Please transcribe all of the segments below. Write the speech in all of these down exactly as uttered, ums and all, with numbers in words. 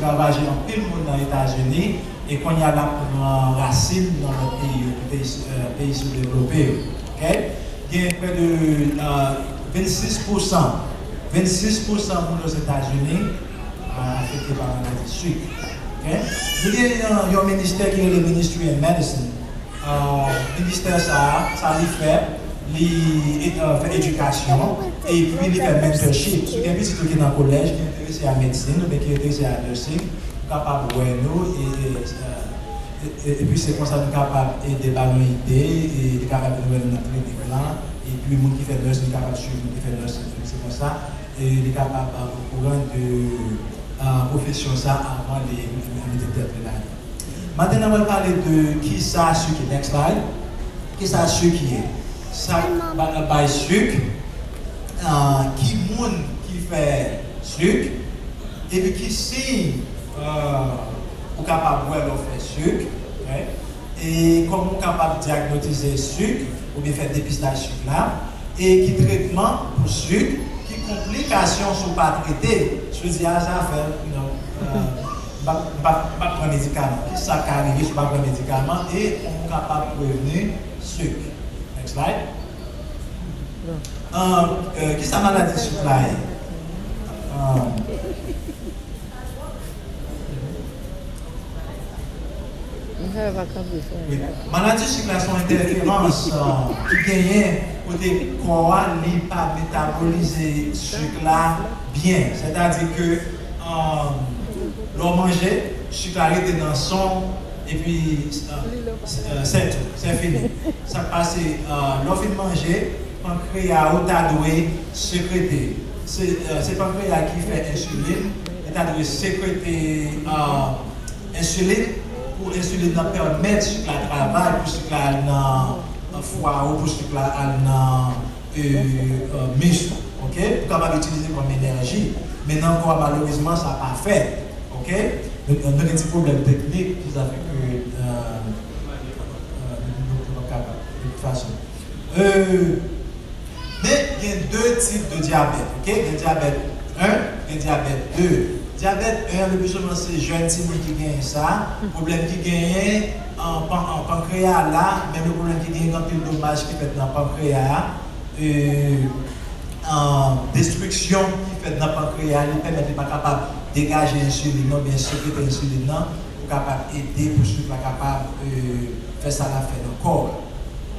ravaje anpil moun nan Etazini, e kounye a l ap pran rasin nan lòt peyi yo, peyi, euh, peyi soudevlope yo. Ok? Gen prè de, euh, vennsis pousan, vennsis pousan moun Ozetazini, euh, afekte pa maladi sik. Ok? Nou gen yon, yon ministè ki rele Ministry and Medicine. Euh, ministè sa a, sa li fè, li, euh, fè edikasyon, epi li fè mentorship. Si w gen pitit ou ki nan kolèj, ki enterese a medsin, oubyen ki enterese a nursing, ou kapab wè nou, e, e, euh, e, e, epi se konsa nou kapab ede ba nou ide, e li kapab vin wè nou nan klinik lan, epi moun ki fè nurse, li kapab swiv moun ki fè nurse, se konsa, e li kapab, euh, okouran de, euh, pwofesyon sa avan li, li mete tèt li ladan. Maten an, mwen pale de kisa sik ye. Next slide. Kisa sik ye? Sa bay, bay sik, ah, ki moun ki fè sik, epi ki siy, ah, ou kapab wè lè w fè sik, ok? E kòman ou kapab dyagnotize sik oubyen fè depistaj sik la, e ki tretman pou sik, ki konplikasyon si w pa trete. Jodi a, sa fè, you know, euh, m pa, m pa, m pa pran medikaman. Kisa k ka rive si w pa pran medikaman e kòman w kapab prevni sik? Next slide. Euh, euh, kisa maladi sik la ye? Euh, Wi. Maladi sik la se yon entèferans, euh, ki genyen kote kò a li pa metabolize sik la byen. Sètadi ke, euh, lè w manje, sik la rete nan san w, epi, euh, s-, euh, sètou, se fini. Sa k pase, euh, lè w fin manje, pankreya ou ta dwe sekrete. Se, euh, se pankreya ki fè ensilin, li ta dwe sekrete, euh, ensilin pou ensilin nan pèmèt sik la travay, pou sik la al nan, nan fwa ou, pou sik la al nan, euh, euh, mis ou, ok? Pou kapab itilize kòm enèji. Men nan kò a, malerezman, sa pa fèt, ok? Nou, nou gen ti pwoblèm teknik ki sa fè ke, euh, euh, nou, nou, nou pa kapab, de tout fason. Euh, Men gen de tip de dyabèt, ok? Gen dyabèt en, gen dyabèt de. Dyabèt en, le pli souvan, se jèn timoun ki genyen sa. Pwoblèm ki genyen an, an pankreya la, menm le pwoblèm ki genyen, gen anpil domaj ki fèt nan pankreya a. E, an destriksyon ki fèt nan pankreya, li pèmèt li pa kapab degaje ensilin nan, oubyen sekrete ensilin nan, pou kapab ede pou sik la kapab, e, fè sa l ap fè nan kò a.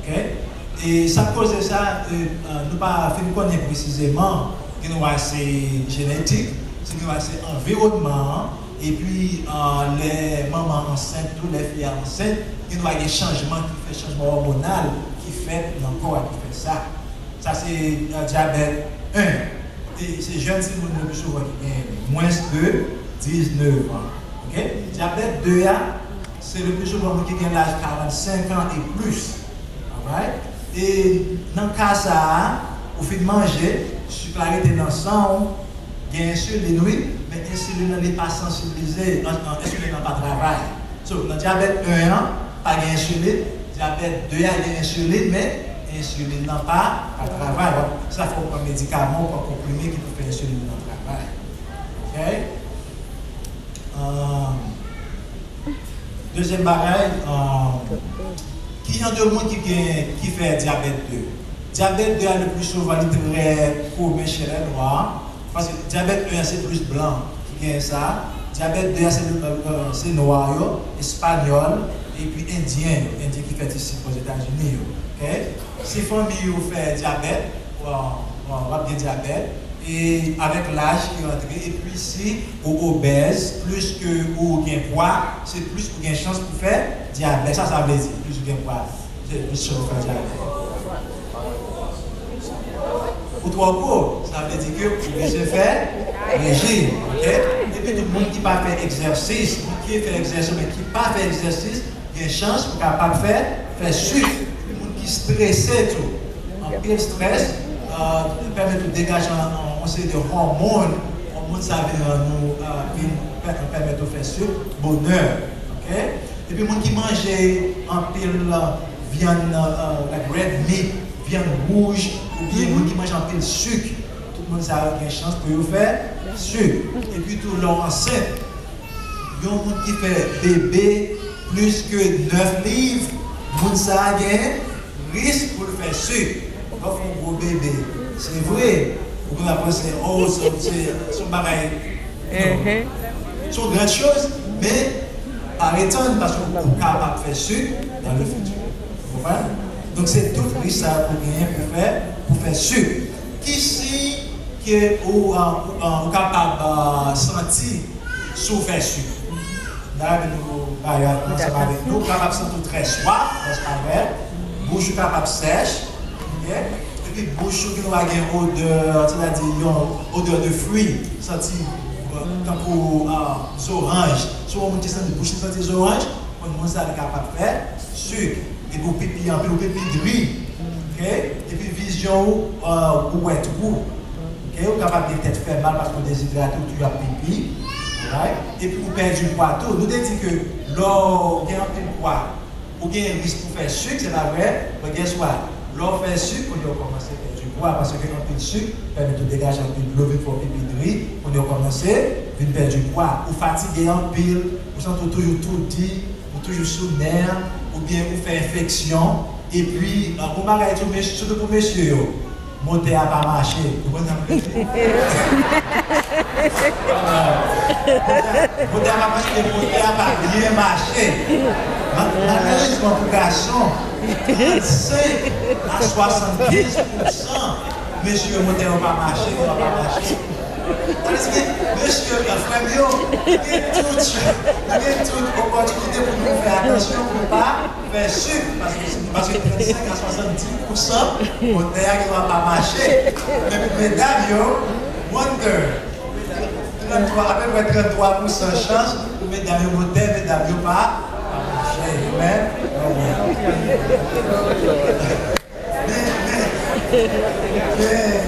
Ok? E sa k koze sa, e, e, nou pa fin konnen presizeman, gen dwa se jenetik, gen dwa se anviwònman an, epi, e, lè manman an ansent tou, lè fi a ansent, gen dwa gen chanjman ki fè, chanjman òmonal ki fèt nan kò a ki fè sa. Sa se, e, dyabèt en. E se jèn timoun le pli souvan ki genyen li, mwens de diznèf an. Ok? Dyabèt de a, se le pli souvan moun ki gen laj karannsenk an e plis. Alright? E nan ka sa a, ou fin manje, sik la rete nan san w, gen ensilin, wi, men ensilin nan li pa sansibilize, an, an, ensilin nan pa travay. So, nan dyabèt en an, pa gen ensilin, dyabèt de a gen ensilin, men ensilin nan pa, pa travay. Sa fè w pran medikaman, w pran konprime ki pou fè ensilin nan travay. Ok? Ahn, dezyèm bagay, ahn, ki jan de moun ki gen, ki fè dyabèt de? Dyabèt de a, le pli souvan, li trè komen chè lè nwa. Paske dyabèt en an se plis blan ki genyen sa. Dyabèt de a se, euh, euh, se nwa yo, espanyòl, epi endyen yo, endyen ki fèt isit Ozetazini yo. Ok? Si fanmi ou fè dyabèt, w, w, w ap gen dyabèt. E avèk laj ki rantre, epi si ou obèz, plis ke ou gen pwa, se plis ou gen chans pou fè dyabèt. Sa sa vle di, plis ou gen pwa? Se plis chans fè dyabèt. Ou twò gwo, sa vle di ke ou bezwen fè rejim, ok? Epi tou, moun ki pa fè egzèsis, moun ki fè egzèsis, men ki pa fè egzèsis, gen chans pou kapab fè, fè sik. Epi moun ki strese tou. Anpil strès, euh, pèmèt ou degaje yon, yon seri de hòmòn. Hòmòn sa vin rann ou, euh, vin pè-, pèmèt ou fè sik bonè, ok? Epi moun ki manje anpil, euh, vyann, euh, like red meat, vyann wouj, oubyen moun ki manje anpil sik, tout moun sa yo gen chans pou yo fè sik. Epi tou, lè w ansent, Yon moun ki fè bebe plis ke nèf liv, moun sa a gen risk pou l fè sik. Lè w fè yon gwo bebe, se vre, ou gen la panse, oh, se se- se yon bagay, non. Se yon gran choz, men pa retann, paske ou kapab fè sik dans le futur. Ou konprann? Donk, se tout risk sa a pou genyen pou fè, pou fè sik. Ki siy ke ou, uh, uh, ou kapab, uh, santi si w fè sik? N a raple nou bagay la ansanm avèk nou. Ou kapab santi w trè swaf, ansanm avèk. Bouch ou kapab sèch, ok? Epi bouch ou gendwa gen odè, sètadi yon odè de fwi, santi, uh, tankou, uh, zoranj. Si w yon moun ki santi bouch li santi zoranj, konn moun sa li kapab fè sik. Epi ou pipi anpil, ou pipi dri. Ok? Epi vizyon ou, uh, ou wè twou. Ok? Ou kapab gen tèt fè mal paske ou dezidrate, ou toujou ap pipi. Right? Epi ou pèdi pwa tou. Nou te di ke lè w gen anpil pwa, ou gen risk pou fè sik, se pa vre? But guess what? Lè w fè sik, kounye a w kòmanse pèdi pwa, paske anpil sik pèmèt ou degaje anpil dlo, vin fè w pipi dri, kounye a w kòmanse vin pèdi pwa. Ou fatige anpil, ou santi w toujou toudi, ou toujou sou nè, oubyen ou fè enfeksyon, epi, uh, bon bagay tou, mes- sitou pou mesye yo, motè a pa mache. Ou konn sa m vle di? Motè a pa mache, motè a pa byen mache. Ma- Malerezman pou gason, trannsenk a swasannkenz pousan mesye yo, motè yo pa mache, yo pa mache. Tandis ke mesye, frè m yo, nou gen tout, nou gen tout opòtinite pou nou fè atansyon pou nou pa fè sik, paske, paske trannsenk a swasanndis pousan motè a gendwa pa mache. Men pou medam yo, wonder, tranntwa, apepre tranntwa pousan chans pou medam yo, motè medam yo pa, pa mache. Amen. Amen. Gen,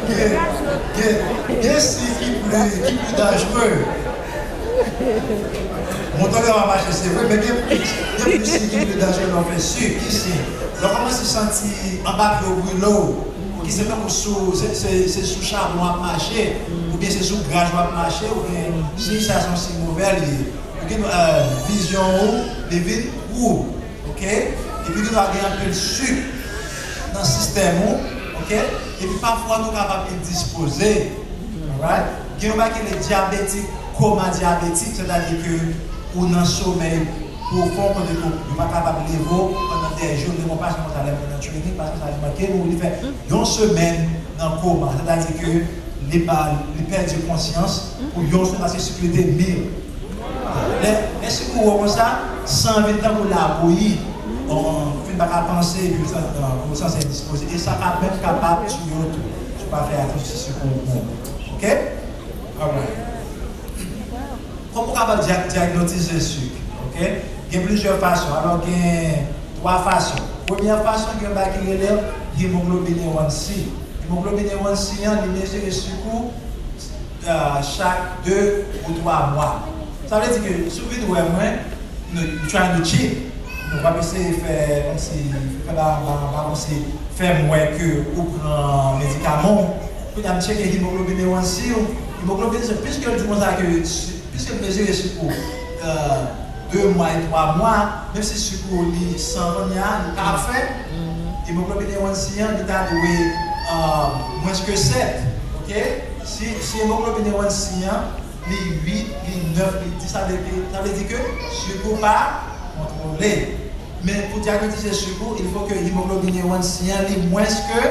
gen, gen, gen, gen siy ki pli, ki pli danjere. Motè w ap mache, se vre, men gen plis, gen plis siy ki pli danjere lè w fè sik. Ki siy? Lè w kòmanse santi anba pye w brile w, ki se tankou sou, se, se, se sou chabon w ap mache, oubyen se sou graj w ap mache, oubyen siy sa se yon siy move li ye. Ou gen, euh, vizyon ou, li vin twou. Ok? Epi nou va gen anpil sik nan sistèm ou, ok? Epi pafwa nou kapab endispoze, alright? Gen yon bagay ki rele dyabetik, koma dyabetik, sètadi ke ou nan somèy pwofon, kote ke ou pa kapab leve w pandan dè jou, lè mwen pase konsa, lè mwen nan training, pase konsa, li manke nou, li fè yon semèn nan koma, sètadi ke li pa, li pèdi konsyans pou yon semèn, paske sik li te mil. Lè, lè sik ou wo konsa, san vin tankou labouyi, ou fin pa ka panse, epi ou santi, ou santi endispoze. E sa ka menm kapab tiye w tou, si w pa fè atansyon si sik ou bon. Ok? Alright. Kòman ou kapab dya- dyagnotize sik? Ok? Gen plizyè fason. Alò, gen twa fason. Premyè fason, gen yon bagay ki rele hemoglobin A one C. Hemoglobin A one C an, li mezire sik ou, euh, chak de ou twa mwa. Sa vle di ke si w vin wè mwen, nou, you trying to cheat. Nou p ap eseye fè kòmsi, fè ba, ba, ba, kòmsi fè m wè ke ou pran medikaman w. Kounye a m tcheke hemoglobin A one C w. Hemoglobin, se piske l di konsa ke si, piske l mezire sik ou, euh, de mwa e twa mwa, menm si sik ou li san kounye a, li pa fè, hemoglobin A one C an, li ta dwe, euh, mwens ke sèt, ok? Si, si hemoglobin A one C an, li uit, li nèf, li dis, sa vle di, sa vle di ke sik ou pa kontwole. Men pou dyagnotize sik ou, il faut que hemoglobin A one C an li mwens ke,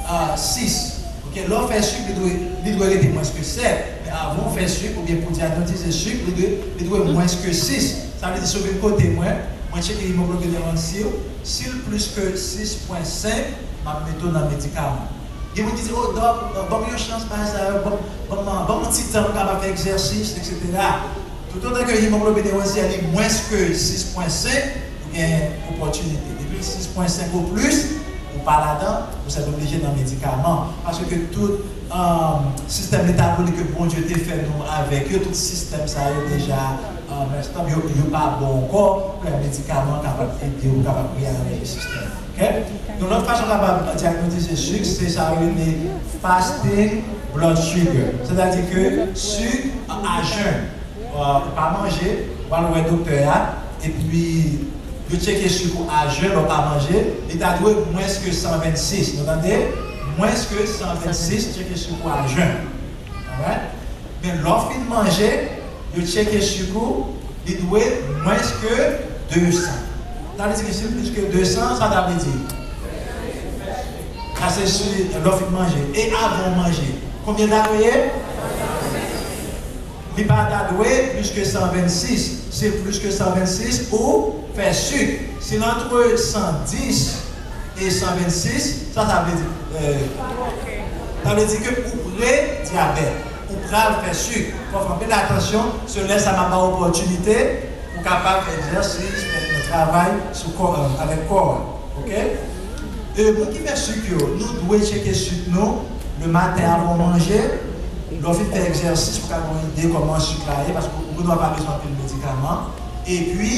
euh, sis. Ok, lè w fè sik, li dwe, li dwe rete mwens ke sèt. Men avan w fè sik, oubyen pou dyagnotize sik, li dwe, li dwe mwens ke sis. Sa vle di, si w vin kote mwen, mwen tcheke hemoglobin A one C w, si l plis ke sis pwen senk, m ap mete w nan medikaman. Gen moun ki di, "Oh, dòk, ban m yon chans, bagay sa yo, ban m, ban m, ban m yon ti tan pou m kapab fè egzèsis, et cetera." Toutotan ke hemoglobin A one C an li mwens ke sis pwen senk, ou gen opòtinite. Depi l sis pwen senk ou plis, ou pa ladan, ou sètoblije nan medikaman. Paske tout, euh, sistèm metabolik ke Bondye te fè nou avèk yo, tout sistèm sa yo deja, euh, messed up, yo, yo pa bon ankò, pou medikaman kapab ede ou kapab reyaranje sistèm. Ok? Yon lòt fason kapab dyagnotize sik, se sa yo rele fasting blood sugar. Sètadi ke sik a jèn. Ou pa manje, ou al wè doktè a, epi yo tcheke sik ou a jèn, ou pa manje, li ta dwe mwens ke san vennsis, nou tande? Mwens ke san vennsis, tcheke sik ou a jèn. Alright? Men lè w fin manje, yo tcheke sik ou, li dwe mwens ke de san. Sa vle di ke si l plis ke de san, sa ta vle di? Sa se si lè w fin manje. E avan w manje, konbyen l ta dwe ye? Li pa ta dwe plis ke san vennsis. Si l plis ke san vennsis, ou fè sik. Si l antre san dis e san vennsis, sa, sa vle di, euh, sa vle di ke ou pre dyabèt, ou pral fè sik. Fò w fè anpil atansyon, se lè sa m ap ba w opòtinite pou w kapab fè egzèsis, fè yon travay sou kò, euh, avèk kò a. Oke? E moun ki fè sik yo, nou dwe tcheke sik nou le maten avan w manje, lè w fin fè egzèsis, pou w ka gen yon ide kòman sik la ye, paske ou gendwa pa bezwen anpil medikaman. Epi,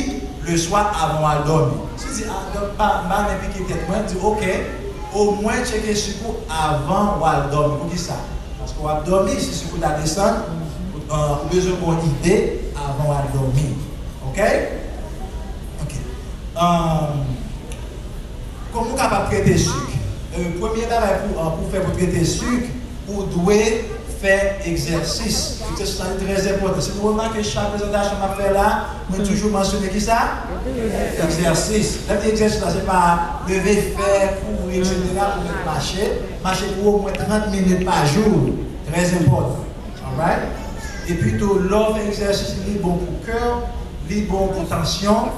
le swa avan w al dòmi. Si w di, "A, dòk, pa, m pa renmen pike tèt mwen," di, "Oke, omwen tcheke sik ou avan w al dòmi." Poukisa? Paske w ap dòmi, si sik ou ta desann, ou, euh, ou bezwen gen yon ide avan w al dòmi. Oke? Oke. Euh, Kòman w kapab trete sik? Euh, premye bagay pou, euh, pou fè pou trete sik, ou dwe fè egzèsis. Egzèsis la li trè enpòtan. Si nou remake chak prezantasyon m ap fè la, mwen toujou mansyone kisa? Egzèsis. Lè m di egzèsis la, se pa leve fè, kouri, etsetera, ou mèt mache. Mache pou omwen trant minit pa jou. Trè enpòtan. Alright? Epi tou, lè w fè egzèsis, li bon pou kè w, li bon pou tansyon,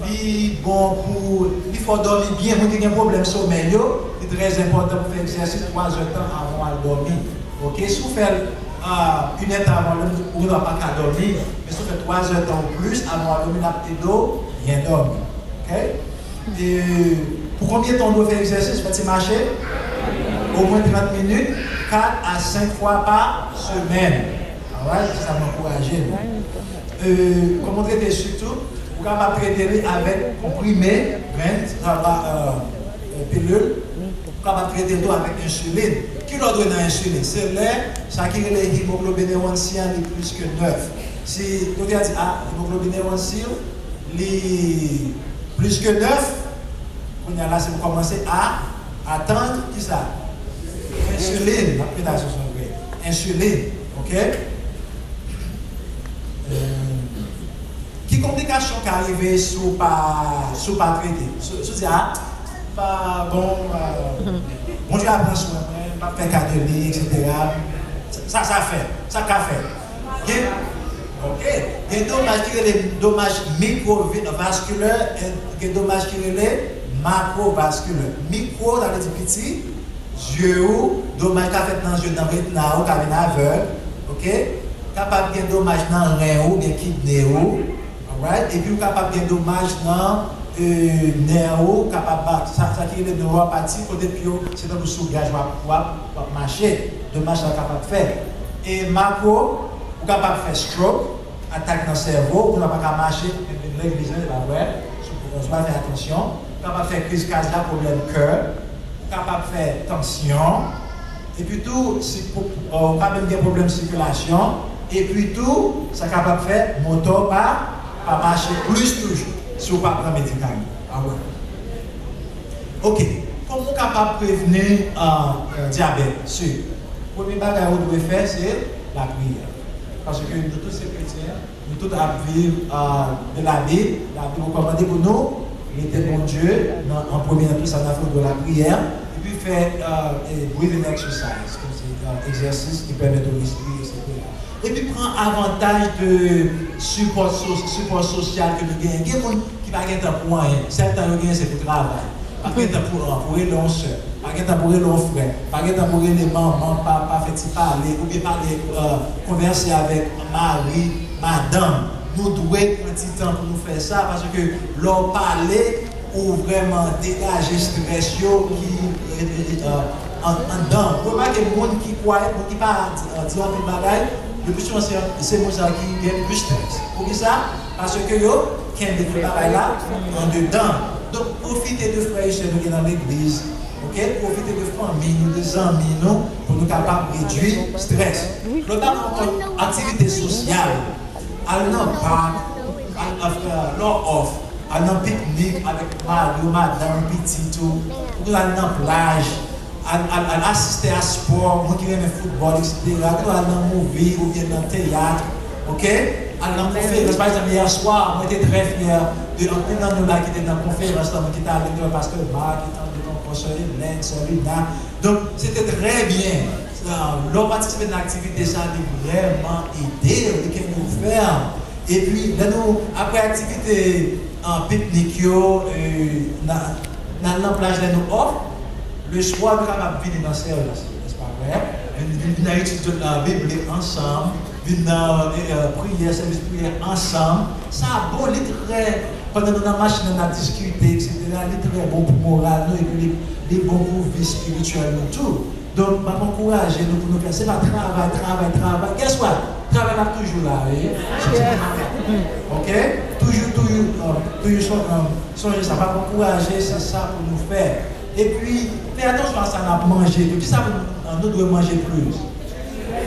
li bon pou, li fè w dòmi byen. Moun ki gen pwoblèm somèy yo, li trè enpòtan pou fè egzèsis twa zè tan avan w al dòmi. Oke? Si w fè l, ah, inèdtan avan, ou gendwa pa ka dòmi, men si w fè twa zè tan ou plis avan w al dòmi, l ap ede w byen dòmi. Oke? E pou konbyen tan w dwe fè egzèsis? Fè ti mache, omwen trant minit, kat a senk fwa pa semèn. Alright? Se sa m ankouraje nou. E, kòman w trete sik tou? Ou kapab trete li avèk konprime, grenn, sa va, euh, euh, pilil. Ou kapab trete l tou avèk ensilin. Kilè w dwe nan ensilin? Se lè sa ki rele hemoglobin A one C an li plis ke nèf. Si doktè a di, "A, hemoglobin A one C w li plis ke nèf," kounye a la, se pou kòmanse a atann kisa? Ensilin. N ap mete asosyon vre. Ensilin. Oke? Euh, ki konplikasyon ka rive si w pa, si w pa trete? Si, si w di, "A, pa bon, euh, Bondye ap pran swen mwen, m ap fè ka de li, etsetera." Sa, sa fè, sa ka fè. Gen, oke, gen domaj ki rele domaj mikrovaskilè, e gen domaj ki rele makrovaskilè. Mikro, sa vle di piti, zye ou, domaj ka fèt nan zye, nan retna ou, ka vin avèg, oke? Kapab gen domaj nan ren ou, gen kidne ou, alright? Epi ou kapab gen domaj nan, e, nè ou, kapab ba, sa, sa ki rele newopati, kote pye w, se tankou sou gaz w ap, w ap, w ap mache. Domaj sa kapab fè. E makro, ou kapab fè stroke, atak nan sèvo, ou pa ka mache, men vin legliz, se pa vre, si w pa fè atansyon. Ou kapab fè kriz kadyak, pwoblèm kè, ou kapab fè tansyon, epi tou, si pou, ou ka menm gen pwoblèm sikilasyon, epi tou, sa kapab fè motò pa, pa mache plis toujou, si w pa pran medikaman. A wè. Oke, kòman w kapab prevni, euh, euh, dyabèt, sik? Premye bagay ou dwe fè, se lapriyè. Paske nou tout se kretyen, nou tout ap viv, euh, de Labib. Labib rekòmande pou nou mete Bondye nan, an premye nan tout sa n ap fè, ou dwe lapriyè. Epi fè, euh, e breathing exercise, kòmsi, euh, egzèsis ki pèmèt ou respire, etsetera. Epi pran avantaj de sipò so-, sipò sosyal ke nou genyen. Gen moun ki pa gen tan pou anyen. Sèl tan yo genyen se pou travay. Pa gen tan pou, euh, pou rele yon sè. Pa gen tan pou rele yon frè. Pa gen tan pou rele manman, papa, fè ti pale, oubyen pale, euh, konvèse avèk mari, madanm. Nou dwe pran ti tan pou nou fè sa, paske lè w pale, ou vrèman degaje estrès yo ki, euh, an, anndan. Remake moun ki kwaye, moun ki pa di, di anpil bagay, le pli souvan se, se moun sa ki gen plis estrès. Poukisa? Paske yo kenbe tout bagay la andedan. Donk, pwofite de frè e sè nou gen nan legliz, oke? Pwofite de fanmi nou, de zanmi nou, pou nou kapab redui estrès. Lòt bagay ankò, aktivite sosyal. Al nan pak, al, al, lè w off, al nan piknik avèk mari w, madanm, pitit ou, ou al nan plaj, al, al, al asiste a spò, moun ki renmen foutbòl, etsetera. Ou al nan movie oubyen nan teyat, oke? Al nan konferans. Pa egzanp, yè swa, mwen te trè fyè de anpil nan nou la ki te nan konferans lan, mwen ki te ale nan pastè Mark, ki te antre ankò sè Hélène, sè Lina. Donk, se te trè byen. Lè w patisipe nan aktivite sa, li vrèman ede w, li kenbe w fèm. Epi, lè nou, apre aktivite, ah, piknik yo, eh, nan, nan, nan plaj, lè nou off, le swa, nou kapab vini nan sèvis, nèspa vre? Vin, vin, vin nan etid, ah, biblik ansanm, vin nan, eh, eh, priyè, sèvis priyè ansanm. Sa bon, li trè, pandan nou nan machin nan, n ap diskite, etsetera, li trè bon pou moral nou, epi li, li bon pou vi espirityèl nou tou. Donk, m ap ankouraje nou pou nou fè. Se pa travay, travay, travay. Guess what? Travay la ap toujou la, wi. Oke? Toujou, toujou, um, toujou son-, um, sonje sa. M ap ankouraje, se sa pou nou fè. Epi, fè atansyon a sa n ap manje tou. Kisa pou nou, uh, nou dwe manje plis?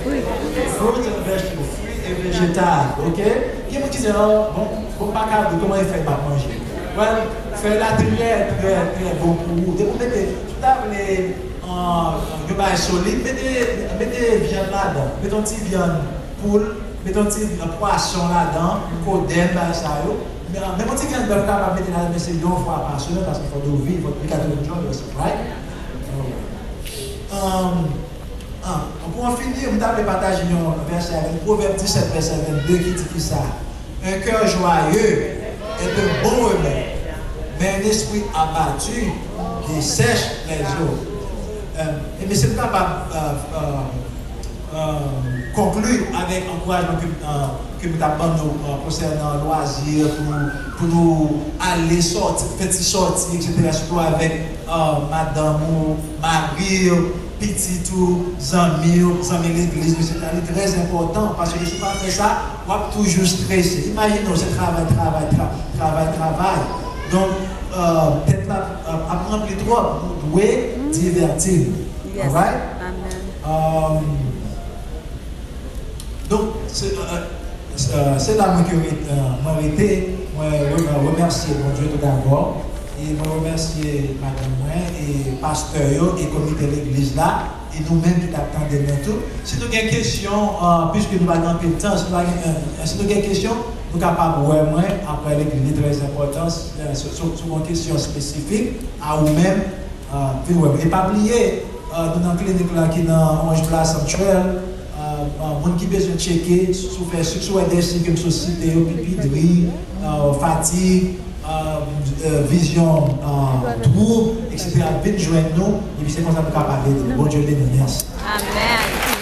Fruits and vegetables, fwi e vejetal, oke? Gen moun ki di, "Oh, bon, bon, m pa ka, kòman e fè m ap manje?" Well, fèy la trè, trè, trè bon pou ou. Depi w mete, si w ta vle, ah, yon bagay solid, mete, mete vyann ladan. Mete yon ti vyann poul, mete yon ti vyann pwason ladan, kodenn, bagay sa yo. Men, menm yon ti vyann bèf ou kapab mete ladan, men se yon fwa pa semèn, paske fò w viv, fò w viv katreven jou, right? Alright. Um, ah, pou n fini, m ta vle pataje yon vèsè avèk nou, Pwovèb disèt, vèsè vennde, ki di kisa? Un cœur joyeux est un bon remède, mais un esprit abattu dessèche les os. Euh, e mesye, m kapab, euh, euh, euh, konkli avèk ankourajman ke, euh, ke m t ap ban nou, euh, konsènan lwazi, pou nou, pou nou ale sòti, fè ti sòti, etsetera, sitou avèk, euh, madanm ou, mari w, pitit ou, zanmi w, zanmi legliz, etsetera. Li trè enpòtan, paske si w pa fè sa, w ap toujou strese. Imajine w, se travay, travay, tra-, travay, travay. Donk, euh, tèt la, euh, ap ranpli twòp, nou dwe divèti n. Yes. Alright? Amen. Euh, donk, se, euh, Euh, se la mwen ke ret-, euh, mwen rete, mwen re-, euh, remèsye Bondye tou dabò, e mwen remèsye madanm mwen, e pastè yo, e komite legliz la, e nou menm ki t ap tande mwen tou. Si nou gen kesyon, euh, piske nou pa gen anpil tan, si nou pa gen, euh, si nou gen kesyon, nou kapab wè mwen apre legliz, li trè enpòtan, euh, sou, sou, sou yon kesyon espesifik a ou menm, euh, vin wè mwen. E pa bliye, euh, nou nan klinik la ki nan Orange Blossom Trail, euh, euh, moun ki bezwen tcheke, si w fè sik, si w wè de sik ke m sot site yo, pipi, dri, euh, fatig, euh, euh, vizyon, euh, twoub, etsetera, vin jwenn nou, epi se konsa nou kapab ede nou. Bondye beni w, mèsi. Amèn.